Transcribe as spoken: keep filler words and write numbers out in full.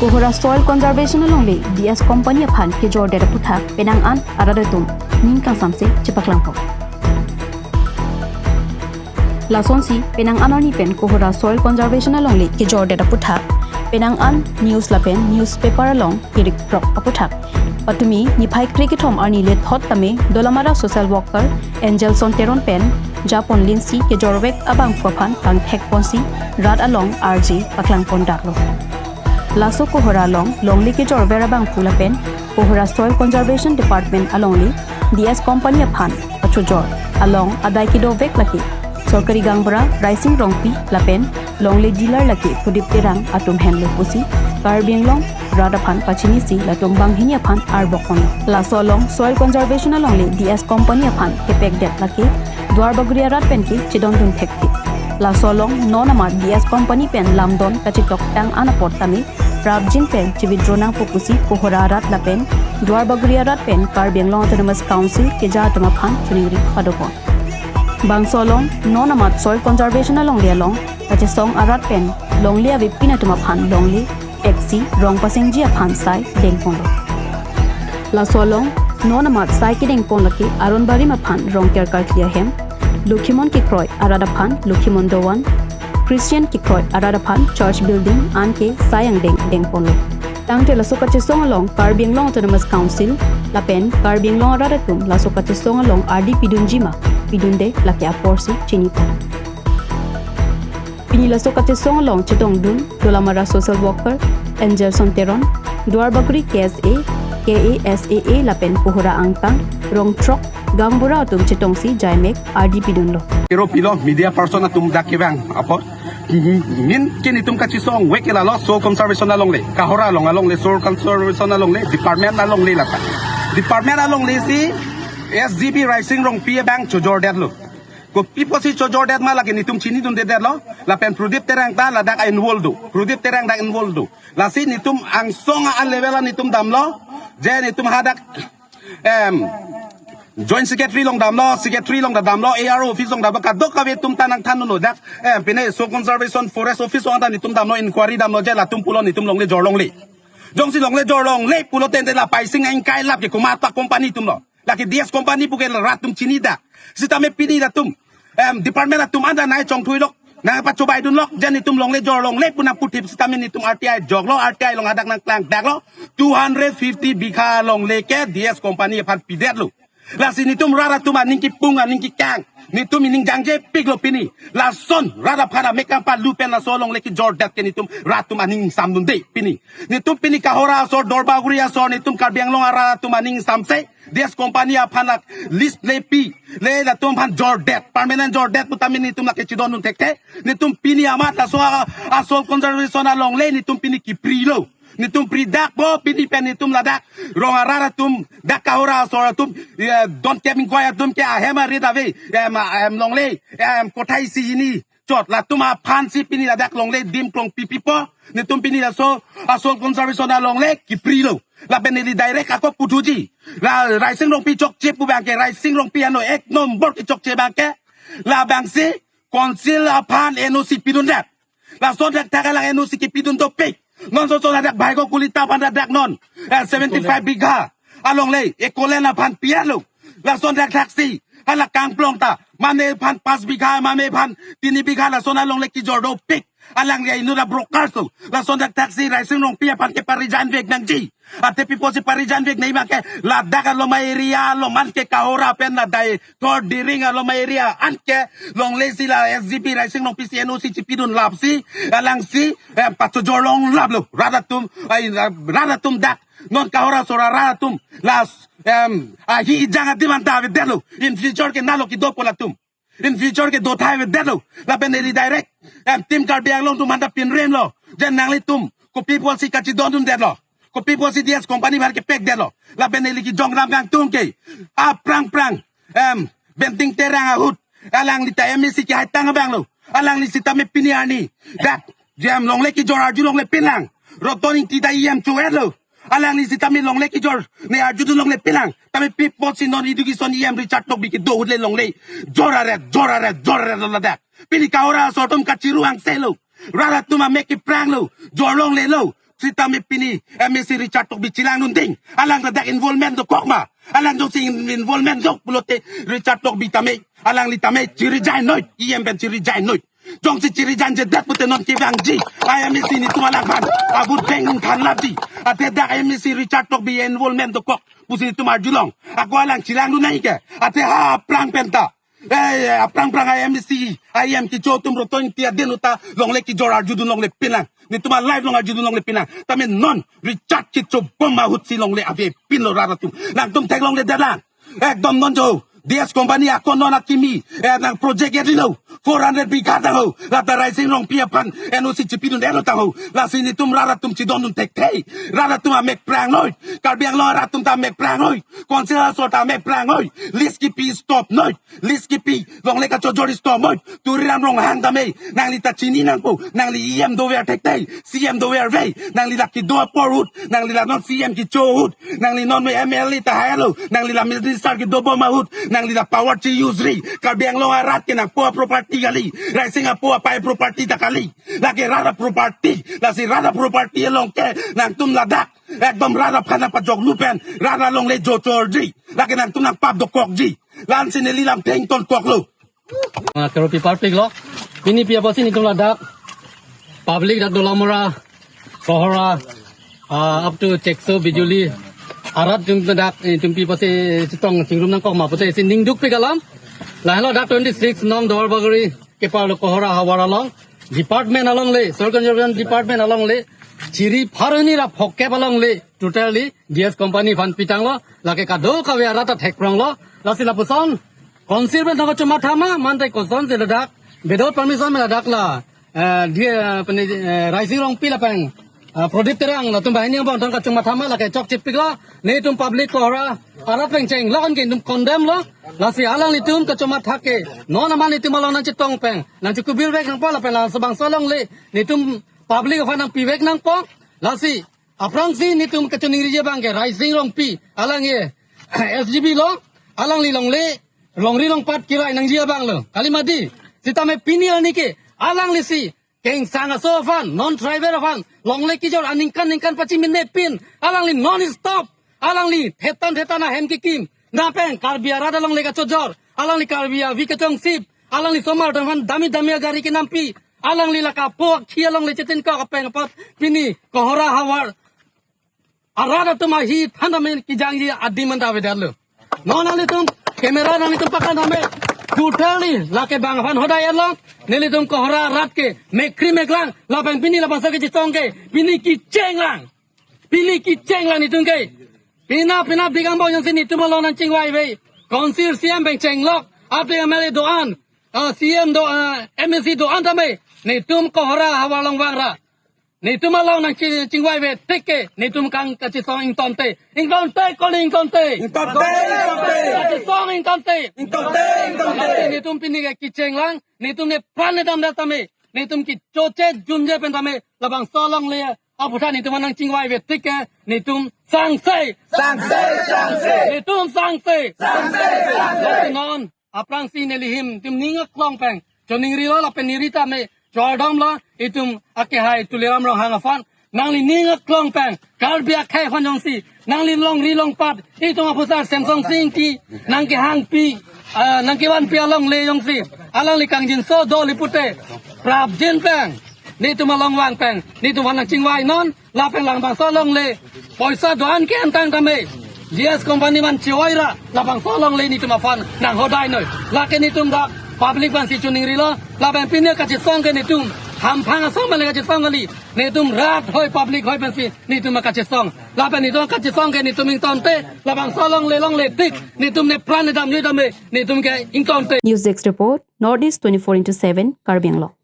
Kohora Soil Conservation alongle D S Company aphan kejordet aputhak penang an arat atum ning kangsamse chepaklangpo. Lasonsi penang an arni pen Kohora Soil Conservation alongle kejordet aputhak penang an news lapen newspaper along kerikrok aputhak patumi niphai kre kethom arni lethot tame Dolamara social worker Angelson Teron pen japon linsi kejorvek abangphu aphan kangthekponsi rat along arje paklangpon daklo. Laso Kohora along longle kejorver abangphu lapen Kohora Soil Conservation Department alongle D S Company aphan pachojor along adai kedovek lake sorkari gaonbura Raising Rongpi lapen longle dealer lake Pradip Terang atum henlo pusi Karbi Anglong rat aphan pachinisi latum banghini aphan arbok ponlo. Laso along Soil Conservation alongle D S Company aphan kepekdet lake Duarbagori arat pen ke chedondun thekthe. Laso along non amat D S Company pen lamdon kachetoktang an apot tame prapjin pen che-withdraw nangpo pusi Kohora arat lapen Duarbagori arat pen Karbi Anglong Autonomous Council keja atum aphan chiningri padopon. Bangso along non amat Soil Conservation alongle along kachesong arat pen longle avepin atum aphan longle eksi rong pasengji aphan sai dengponlo. Laso along non amat sai kedengpon lake Aron Barim aphan Rongker Karkli ahem, Lokhimon Kikroi arat aphan Lokhimon Dovan, Christian Kikroi arat aphan church building anke sai angdeng dengponlo. Tangte laso kachesong along Karbi Anglong Autonomous Council lapen Karbi Anglong arat atum laso kachesong along ardi pidunji ma pidunde lake aporsi chinipon. Pini laso kachesong along chetongdun Dolamara social worker Angelson Teron, Duarbagori K S A, K A S A A lapen Kohora angtang rong throk gaonbura atum chetongsi jaimek ardi pidunlo. Kero pilo media person atum dak kevang apot. Min ke netum kachesong vek ke lalo Soil Conservation alongle, Kohora along alongle, Soil Conservation alongle, department alongle lata. Department alongle si S G B Raising Rongpi abang chojordetlo. Kopi pusi chojordet ma lake netum chinidundedetlo. Lapen Pradip Terang ta ladak involved do. Pradip Terang dak involved do. Lasi netum angsong a level a netum damlo. Je netum hadak em Joint Secretary along damlo, Secretary along ta damlo, A R O office along damlo, kadokave atum ta nangthandunlo dak. Em, pine Soil Conservation Forest Office along ta netum damlo, inquiry damlo je latum pulo netum longle jorlongle. Jongsi longle jorlongle pulo tangte la Paising Engkai lap ke komat a company atumlo. Lake D S Company pu ke rat atum chinidak. Sitame pini latum em, department atum anta nangchongthuilok, nangpachobaidunlok, je netum longle jorlongle pu nangputhip sitame netum R T I joklo, R T I along hadak nangklangdaklo, two hundred fifty bigha longle ke D S Company aphan pidetlo. Lasi netum rat atum aning kipung aning kikang, netum ining jangjepiklo pini. Lason rat aphan amek kangpalu pen laso longle kejordet ke netum rat atum aning samdunde pini. Netum pini Kohora asor, Duarbagori asor, netum Karbi Anglong arat atum aning samse D S Company aphan lak lease lepi, le latum aphan jordet, permanent jordet putame netum lake chedondun thekthe. Netum pini amat laso a, a Soil Conservation alongle netum pini kiprilo. Netum pridakpo pini pen netum ladak rong arat atum, dak Kohora asor atum, ya, don kep ingkoi atum ke ahem arit ave, em, em longle, em kothai si ini chot, latum aphansi pini ladak longle dim krong pipipo. Netum pini laso a Soil Conservation alongle kiprilo. Lapen neli direct ako puthuji. La Raising Rongpi chokche pu abangke, Raising Rongpi ano ek nombor kechokche abangke. Labangsi Council aphan N O C pidundet. Lason thakthak alang N O C kipidun dopik. Non soson hadak Bhaiko Kolita aphan hadak non, eh, seventy-five bigha alongle Ecoland aphan piarlo. Lason thakthaksi hala kangplong ta mame aphan pas bigha, mame aphan tini bigha, lason alongle kijor dopik. Alangli inut a-broker so. Lason thakthaksi Raising Rongpi aphan ke pa-resign vek nangji. Ante pi pusi pa-resign vek nangji ma ke, ladak aloma area along man ke Kohora pen la dai thor Diring aloma area an ke longle si la S G B Raising Rongpi si N O C chipidun lapsi, alangsi, em, pachojor longlaplo. Rat atum, ai, ra-, rat atum dak non Kohora asor arat atum, las, em, ahi ejang adim anta avedetlo. In future ke nalo kedopo latum. In future ke dothai avedetlo. Lapen neli direct, em, Team Karbi Anglong atum anta pinremlo. Je nanglitum kopi pusi kachidondundetlo, kopi pusi D S Company aphan kepekdetlo. Lapen neli kejong ram kangtung ke, aphrang phrang, em, Benting Terang ahut, alangli ta M A C kehaitang abanglo. Alangli sitame pini arni dak, je em, longle kijor arjulongle pinlang. Roton Ingti ta E M chu-etlo. Alangli sitame longle kijor ne arjudun longlepinlang. Tame pi pusi non education E M Richard Tokbi kedo ahut le longle jor aret, jor aret, jor aretlo ladak. Pini Kohora asor atum kachiru angselo. Rat atum amek kepranglo. Jor longlelo. sitame pini M A C Richard Tokbi chelang nunding. Alang ta dak involvement dokok ma? Alang jongsi in-, involvement dok pulote Richard Tokbi tame, alangli tame chi-resign noi, E M pen chi-resign noi. Jongsi chi-resign jedet pute non kevangji a M A C netum alangphan avote bank nangthan lapji. Ate dak M A C Richard Tokbi involvement dokok pusi netum arjulong. Ako alang chelang dun nangji ke. Ate ha aphrang penta, eh, aphrang phrang a M A C, I M kecho atum Roton Engti aden uta longle kejor arjudun longle pinlang. Netum a-live along arjudun longle pinlang. Tame non Richard kechobom ahut si longle avepinlo rat atum. Nangtum theklongledetlang. Ekdom non jo. D S company ako non akimi, eh, nang project ya dilo. Four hundred bigha tangho. Lata Raising Rongpi aphan N O C chipidun ero tangho. Lasi netum rat atum chidondun thekthe. Rat atum amek prangnoi. Karbi Anglong rat atum ta amek prangnoi. Council asor ta amek prangnoi. Lease kepi stop noi. Lease kepi longle kachojor stop noi. Tuliram Ronghang tame, nangli ta chini nangpo, nangli E M dover thekthe, C M dover ve, nangli la kedo apor ahut, nangli la non C M kecho ahut, nangli non M L A ta hailo, nangli la minister kedobom ahut, nangli la power chi-use ri, Karbi Anglong arat ke nangpo property kali, Raising apo apai property ta kali, lake rat aproperty, lasi rat aproperty along ke nangtum ladak, ekdom rat aphan pajoklu pen, rat alongle jochorji, lake nangtum nangpap dokokji, la-ansi neli lam thengtonkoklo. Ah, Keropi parpik lo. Pini pi apotsi netum ladak public dak Dolamara, Kohora, ah, up to Chekso, Bijuli arat atum dak, eh, netum pi apotsi chetong chingrum nangkok ma pute si ning dukpik alam. Lahelo dak twenty six nong Duarbagori kepar lo Kohora havar along. Department alongle, Soil Conservation Department alongle, chiri pharo hini ra phongkep alongle, totally D S company aphan pitanglo, lake kadokave arat ta thekpronglo, lasi lapuson, council pen thang kachomatha ma, mante kosonsi ladak, without permission pen ladak la, eh, dia, eh, pene, eh, Raising Rongpi lapen, eh, Prodip Terang, latum banghini angbong thang kachomatha ma, lake chokchepiklo, netum public Kohora arat pen chenglok an ke netum condemn lo, lasi alanglitum kachomatha ke, non amat netum along nangchetong pen, nangchekubir vek nangpo lapen labangso alongle, netum public aphan nangpivek nangpo, lasi, aphrangsi netum kachiningri abang ke, Raising Rongpi, alang ye, S G B lo, alangli longle, longri longpat kirai nangji abang lo, kali mati, sitame pini arni ke, alanglisi, kengsang aso aphan, non tribal aphan, longle kejor aningkan ningkan pachiminepin, alangli non stop, alangli thetan thetan ahem kekim, lapen Karbi arat alongle kachojor, alangli Karbi avi kachongsip, alangli osomar atum aphan dami dami agari kenampi, alangli lake apo akhi alongle chetinkok apeng apot, pini Kohora havar arat atum ahi than dami kejangji adim anta avedetlo. Non nanglitum camera nanglitum paklang tame, totally lake bang aphan hodai erlo, nelitum Kohora arat ke mekkri meklang, lapen pini labangso kechesong ke, pini kechenglang, pini kechenglang netum ke, pina pina big angbong jongsi netum along nangchingvai ave, council C M pen chenglok, ate M L A do-an, ah, C M do, ah, M A C do-an tame, netum Kohora havar along vangra, netum along nangchi-, chingvai ave tik ke, netum kang kachesong ingtonte. Ingtonte, kali ingtonte. Ingtonte, ingtonte. Kachesong ingtonte. Ingtonte, ingtonte. Netum pini ke kechenglang, netum nepran nedam det tame, netum kechoche jumje pen tame, labangso alongle aputhak netum nangchingvai ave tik ke, netum sangse. Sangse, sangse. Netum sangse. Sangse, sangse. Non, aphrangsi neli him, netum ning aklong pen choningrilo lapen neri tame, chordomlo, itum akehai Tuliram Ronghang aphan, nangli ning aklong pen, Karbi akhei aphan jongsi, nangli longri longpat, itum aphusar Semsonsing Ingti, nangkehangpi, ah, nangkevanpi alongle jongsi, alangli kangjinso do li pute, prapjin pen, netum along vang pen, netum aphan nangchingvai non, lapen labangso alongle, poisa do-an ke-en tang tame, D S company aphan choi ra, labangso alongle netum aphan nanghodai noi. Lake netum dak public aphansi choningrilo, lapen pini kachesong ke netum hamphang aso male kachesong kali, netum rat hoi public hoi pensi netum kachesong. Lapen netum kachesong ke netum ingtonte, labangso alongle longle tik, netum nepran nedam noi tame, netum ke ingtonte. News Desk Report, North East twenty-four into seven, Karbi Anglong.